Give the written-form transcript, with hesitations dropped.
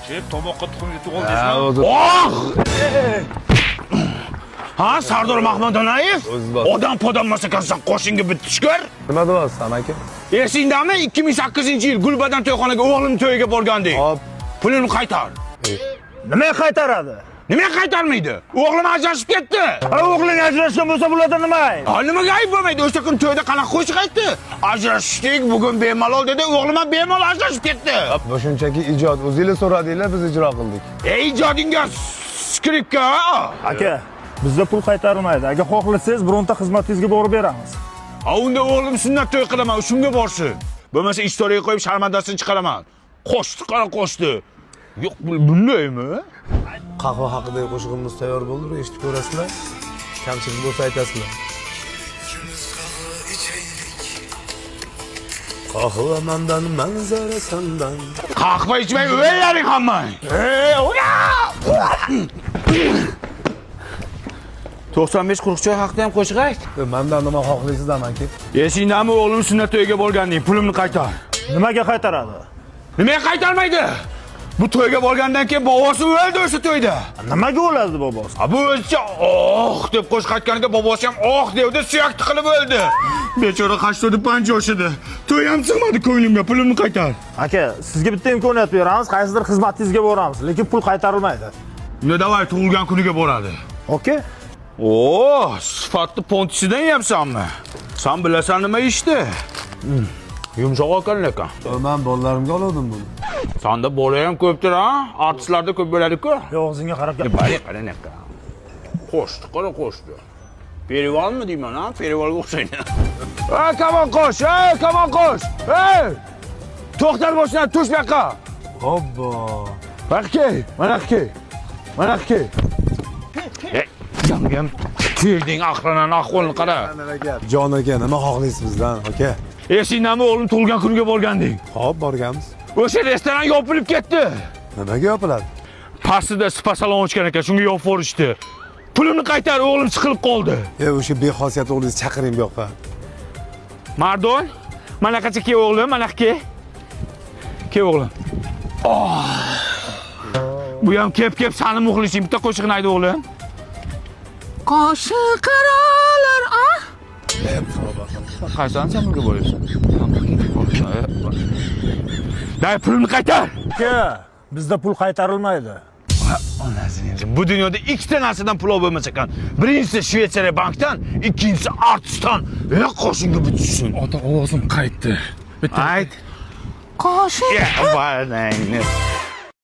Chep tomoqqa tuxum yutib Ha, oldingizmi? o'zi. Oh! Ha, Sardor Mahmadonayev? O'zi bos. Odam podam ekansan, qoshingga bitta tushkir. Nima deyapsiz, amaki? Esingdami 2008-yil Gulbadan to'yxonaga o'g'lim to'yiga borgandik. Hop. Pulini qaytar. Nima qaytaradi? Nimaga qaytarmaydi? O'g'lim ajrashib ketdi. Ha, o'g'ling ajrashgan bo'lsa bularda nima ayb? Ha, nimaga ayb bo'lmaydi? O'sha kun to'yda qanaqa qo'shiq aytdi? Ajrashdik, bugun bemalol dedi. O'g'lim ham bemalol ajrashib ketdi. Bu shunchaki ijod. O'zinglar so'radinglar, biz ijro qildik. Ey ijodingga skripka. Aka, bizda pul qaytarilmaydi. Agar xohlasangiz, bironta xizmatingizga borib beramiz. Ha, unda o'g'lim sunnat to'y qilaman, shunga borsin. Bo'lmasa istoriyaga qo'yib sharmandasini chiqaraman. Qo'shdi, qara qo'shdi. Yo'q, bundaymi? Qahva haqidagi qo'shig'imiz tayyor bo'ldi, bir eshitib ko'rasizlar. Kamchilik bo'lsa aytasizlar. Qahva mandan, manzara sandan. Qahva ichmay o'llaring hammang. Ey, ura! 95 quruqchoy haqida ham qo'shiq ayt. Mandan nima xohlaysiz, amaki? Esingdami o'g'lim sunnat to'yiga borganding, pulimni qaytar. Nimaga qaytaradi? Nimaga qaytarmaydi? Bu to'yga borgandan keyin bobosi o'ldi o'sha to'yda. Nimaga o'ladi bobosi? Ha, bu o'zicha oh deb qo'shiq aytganiga bobosi ham oh devdi, suyak tiqilib o'ldi. Bechora 85 yoshida. To'y ham sig'madi ko'nglimga, pulimni qaytar. Aka, sizga bitta imkoniyat beramiz, qaysidir xizmatingizga boramiz, lekin pul qaytarilmaydi. Unda davay tug'ilgan kuniga boradi. Okey? Oo, sifatli pontisidan yeyapsanmi? San bilasan nima ishni? Yumshoq ekan lekin. Men bolalarimga oldim buni. Sanda bola ham ko'pdir ha? Artistlarda ko'p bo'ladi-ku. Yo'q, og'zingga qarab gap. Bari qara naka. Qo'shdi, qara qo'shdi. Perivalmi deyman ha? Perivalga o'xshaydi. Ey, kamon qo'sh, ey, kamon qo'sh. Ey! To'xtar boshdan tush bu yoqqa. Hobbo. Mana kel, mana kel. Mana kel. Ey, yangam kelding ahrinan ahvolni qara. Jon aka, nima xohlaysiz bizdan, aka? Esingdami o'g'lim tug'ilgan kuniga borganding? Hop, borganmiz. O'sha restoran yopilib ketdi. Nimaga yopiladi? Pastida spa salon ochgan ekan, shunga yopib yuborishdi. Pulimni qaytar, o'g'lim siqilib qoldi. E, o'sha bexosiyat o'g'lingizni chaqiring bu yoqqa. Mardon, mana qacha ke o'g'lim, mana ke. Ke o'g'lim. Oh. Bu ham kep-kep sani muxlising, bitta qo'shiqni ayt o'g'lim. Qoshi qaralar, a? Qaysi ansamblga boryapsan? Day, pulimni qaytar. Aka, bizda pul qaytarilmaydi. Onasini bu dunyoda ikkita narsadan pul olib bo'lmas ekan. Birinchisi Shvetsariya bankdan, ikkinchisi artistdan. E, qoshingga bitishsin. Ota, ovozim qaytdi. Ayt. Qoshi Ya, barangni.